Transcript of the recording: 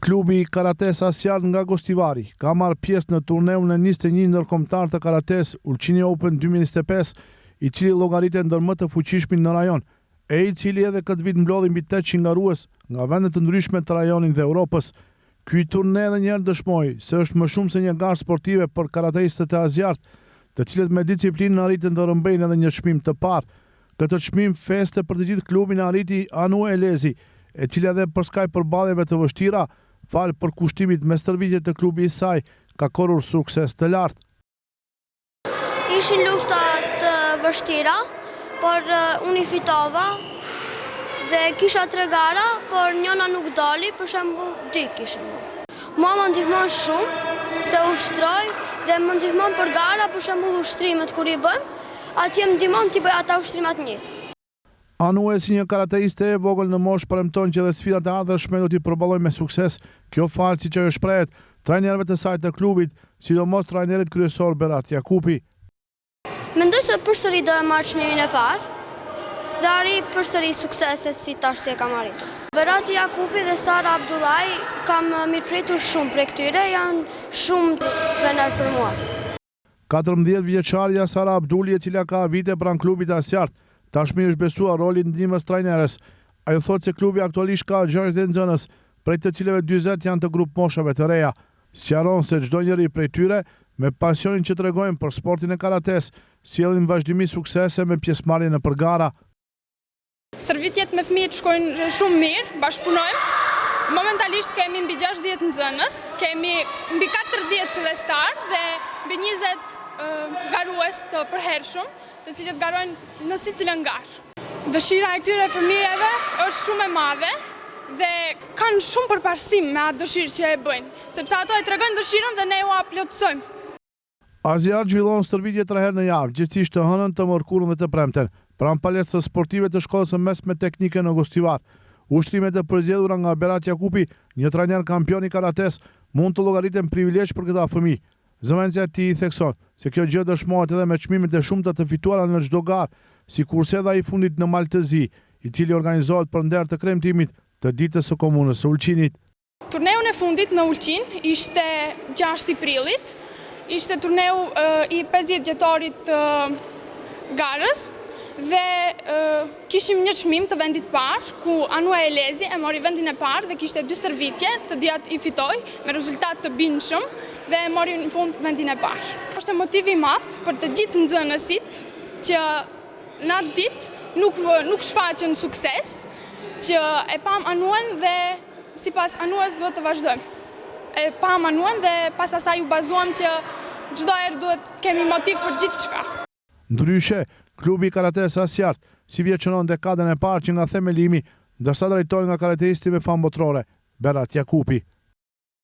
Klubi i Karatesë Asiart nga Gostivari ka marrë pjesë në turneun e 21 ndërkombëtar të karatesë Ulqini Open 2025, i cili llogaritet ndër më të fuqishmin në rajon, e i cili edhe këtë vit mblodhi mbi 800 garues nga vende të ndryshme të rajonit dhe Europës. Ky turne edhe një herë dëshmoi se është më shumë se një garë sportive për karateistët e Asiart, të cilët me disiplinën arritën të rrëmbejnë edhe një çmim të parë. Këtë çmim feste për të gjithë klubin e arriti Anu Elezi, e cila edhe përskaj përballjeve të vështira, falë përkushtimit me stërvitje të klubi i saj, ka korrur sukses të lartë. Ishin lufta të vështira, por unë i fitova dhe kisha tre gara, por njëna nuk doli, për shembull dy kishim. Mua më ndihmon shumë se ushtroj dhe më ndihmon për gara, për shembull ushtrimet kur i bëjmë, atje më ndihmon t'i bëj ata ushtrimat njëjtë. Anue si një karateiste e vogël në moshë premton që edhe sfidat e ardhshme do t'i përballojë me sukses, kjo falë siç ajo shprehet, trajnerëve të saj të klubit, sidomos trajnerit kryesor Berat Jakupi. Mendoj se përsëri do e marr çmimin e parë dhe arrij përsëri suksese si tash që e kam arritur. Berati Jakupi dhe Sara Abdullai kam mirëpritur shumë prej këtyre, janë shumë trajner për mua. 14 vjeçarja Sara Abduli e cila ka vite pranë klubit Asiart, tashmë i është besuar roli i ndihmës trajneres. Ajo thotë se klubi aktualisht ka 60 nxënës, prej të cilëve 40 janë të grup moshave të reja. Sqaron se çdo njëri prej tyre, me pasionin që tregojnë për sportin e karates, sjellin vazhdimisht suksese me pjesëmarrje nëpër gara. Stërvitjet me fëmijët shkojnë shumë mirë, bashkëpunojmë. Momentalisht kemi mbi 60 nxënës, kemi mbi 40 fillestar dhe mbi 20 garues të përhershëm, të cilët garojnë në secilën garë. Dëshira e këtyre fëmijëve është shumë e madhe dhe kanë shumë përparësim me atë dëshirë që e bëjnë, sepse ato e tregojnë dëshirën dhe ne ua plotësojmë. Asiart zhvillon stërvitje tre herë në javë, gjithsesi të hënën, të mërkurën dhe të premten, pranë palestrës sportive të shkollës së mesme teknike në Gostivar. Ushtrimet e përzgjedhura nga Berat Jakupi, një trajner kampion i karates, mund të llogariten privilegj për këta fëmijë. Zëvendësja e tij thekson se kjo gjë dëshmohet edhe me çmimet e shumta të fituara në çdo garë, sikurse edhe ai i fundit në Mal të Zi, i cili organizohet për nder të kremtimit të ditës së komunës së Ulqinit. Turneun e fundit në Ulqin ishte 6 i prillit, ishte turneu i 50 vjetorit të garës dhe kishim një çmim të vendit parë, ku Anua Elezi e mori vendin e parë dhe kishte dy stërvitje, të dyjat i fitoi me rezultat të bindshëm dhe e mori në fund vendin e parë. Është motiv i madh për të gjithë nxënësit që në atë ditë nuk nuk shfaqën sukses, që e pam Anuen dhe sipas Anues duhet të vazhdojmë. E pam Anuen dhe pas asaj u bazuam që çdo herë duhet të kemi motiv për gjithçka. Ndryshe, klubi i karates Asiart, sivjet shënon dekadën e parë që nga themelimi, ndërsa drejtohet nga karateisti me famë botërore, Berat Jakupi.